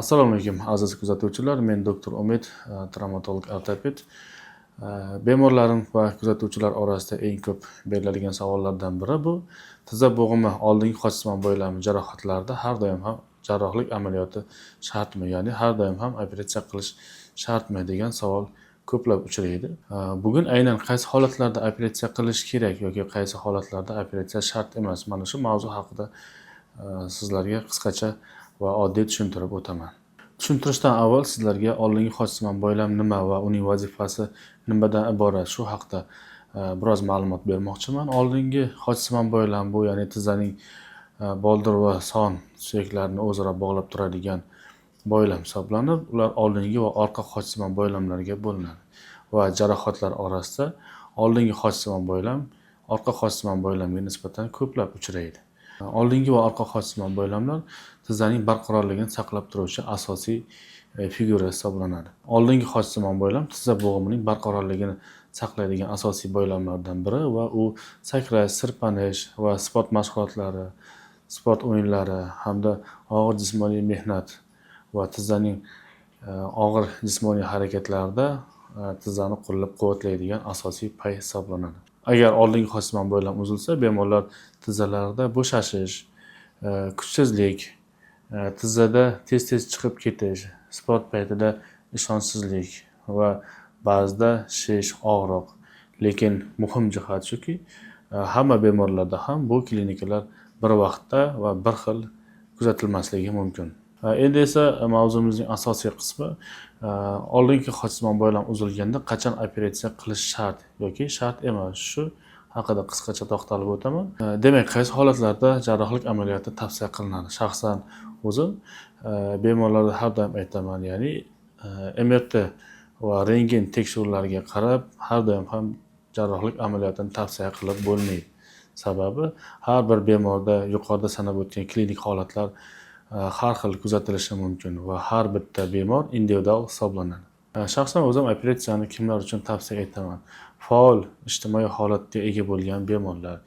Assalomu alaykum, aziz kuzatuvchilar. Men doktor Umid, travmatolog ortoped. Bemorlarim va kuzatuvchilar orasida eng ko'p beriladigan savollardan biri bu tizza bo'g'imi oldingi xochsimon boylami jarohatlarida har doim ham jarrohlik amaliyoti shartmi, ya'ni har doim ham operatsiya qilish shartmi degan savol ko'plab uchraydi. Bugun aynan qaysi holatlarda operatsiya qilish kerak yoki qaysi holatlarda operatsiya shart emas, mana shu mavzu haqida sizlarga qisqacha va oddiy tushuntirib o'taman. Tushuntirishdan avval sizlarga oldingi xochsimon boylam nima va uning vazifasi nimadan iborat, shu haqida biroz ma'lumot bermoqchiman. Oldingi xochsimon boylam bu, ya'ni tizzaning boldir va son suyaklarini o'zaro bog'lab turadigan boylam hisoblanib, ular oldingi va orqa xochsimon boylamlarga bo'linadi va jarohatlar orasida oldingi xochsimon boylam orqa xochsimon boylamga nisbatan ko'plab uchraydi. Oldingi va orqa xochsimon boylamlar tizzaning barqarorligini saqlab turuvchi asosiy figura hisoblanadi. Oldingi xochsimon boylam tizza bo'g'imining barqarorligini saqlaydigan asosiy boylamlardan biri va u sakrash, sirpanish va sport mashg'ulotlari, sport o'yinlari hamda og'ir jismoniy mehnat va tizzaning og'ir jismoniy harakatlarida tizzani qo'llab-quvvatlaydigan asosiy pay hisoblanadi. Agar oldingi xochsimon boylam uzilsa, bemorlar tizzalarida bo'shashish, kuchsizlik, tizzada tez-tez chiqib ketish, sport paytida ishonchsizlik va ba'zida shish, og'riq. Lekin muhim jihat shuki, hamma bemorlarda ham bu klinikalar bir vaqtda va bir xil kuzatilmasligi mumkin. Endi esa mavzumizning asosiy qismi, oldingi xochsimon boylam uzilganda qachon operatsiya qilish shart yoki shart emas, shu haqida qisqacha to'xtalib o'taman. Demak, qaysi holatlarda jarrohlik amaliyoti tavsiya qilinadi? Shaxsan o'zim bemorlarga har doim aytaman, ya'ni MRT va rentgen tekshiruvlariga qarab har doim ham jarrohlik amaliyotini tavsiya qilib bo'lmaydi. Sababi har bir bemorda yuqorida sanab o'tgan klinik holatlar har xil kuzatilishi mumkin va har bitta bemor individual hisoblanadi. Shaxsan o'zim operatsiyani kimlar uchun tavsiya etaman? Faol ijtimoiy holatga ega bo'lgan bemorlar.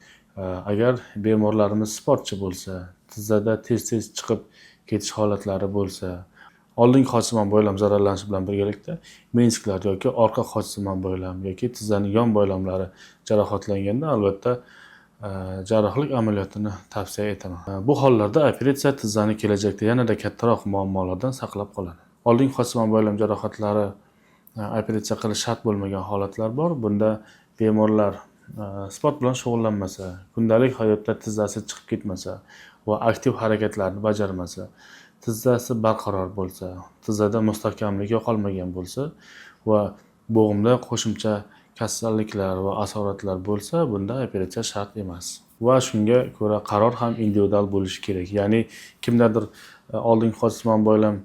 Agar bemorlarimiz sportchi bo'lsa, tizzada tez-tez chiqib ketish holatlari bo'lsa, oldingi xochsimon boylam zararlanishi bilan birgalikda menisklar yoki orqa xochsimon boylam yoki tizzaning yon boylamlari jarohatlanganda, albatta, jarrohlik amaliyotini tavsiya etaman. Bu hollarda operatsiya tizzani kelajakda yanada kattaroq muammolardan saqlab qoladi. Oldingi xochsimon boylam jarohatlari operatsiya qilish shart bo'lmagan holatlar bor. Bunda bemorlar sport bilan shug'ullanmasa, kundalik hayotda tizzasi chiqib ketmasa va aktiv harakatlarni bajarmasa, tizzasi barqaror bo'lsa, tizzada mustahkamlik yo'qolmagan bo'lsa va bo'g'imda qo'shimcha kasalliklar va asoratlar bo'lsa, bunda operatsiya shart emas. Va shunga ko'ra qaror ham individual bo'lishi kerak. Ya'ni kimdadir oldingi xochsimon boylam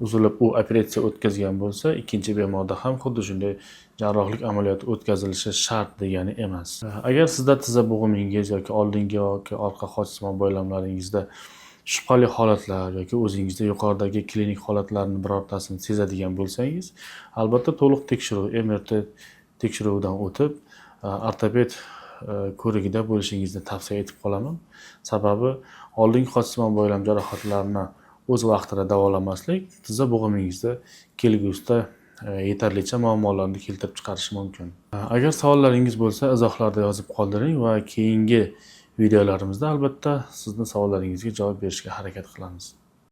uzilib, u operatsiya o'tkazgan bo'lsa, ikkinchi bemorda ham xuddi shunday jarrohlik amaliyoti o'tkazilishi shart degani emas. Agar sizda tizza bo'g'imingiz yoki oldingi yoki orqa xochsimon boylamlaringizda shubhali holatlar yoki o'zingizda yuqoridagi klinik holatlarni birortasini sezadigan bo'lsangiz, albatta to'liq tekshiruv, MRT tekshiruvidan o'tib, ortoped ko'rigida bo'lishingizni tavsiya etib qolaman. Sababi oldingi xochsimon boylam jarohatlarini o'z vaqtida davolamaslik tizza bo'g'imingizda kelgusida yetarlicha muammolarni keltirib chiqarishi mumkin. Agar savollaringiz bo'lsa, izohlarda yozib qoldiring va keyingi videolarimizda albatta sizni savollaringizga javob berishga harakat qilamiz.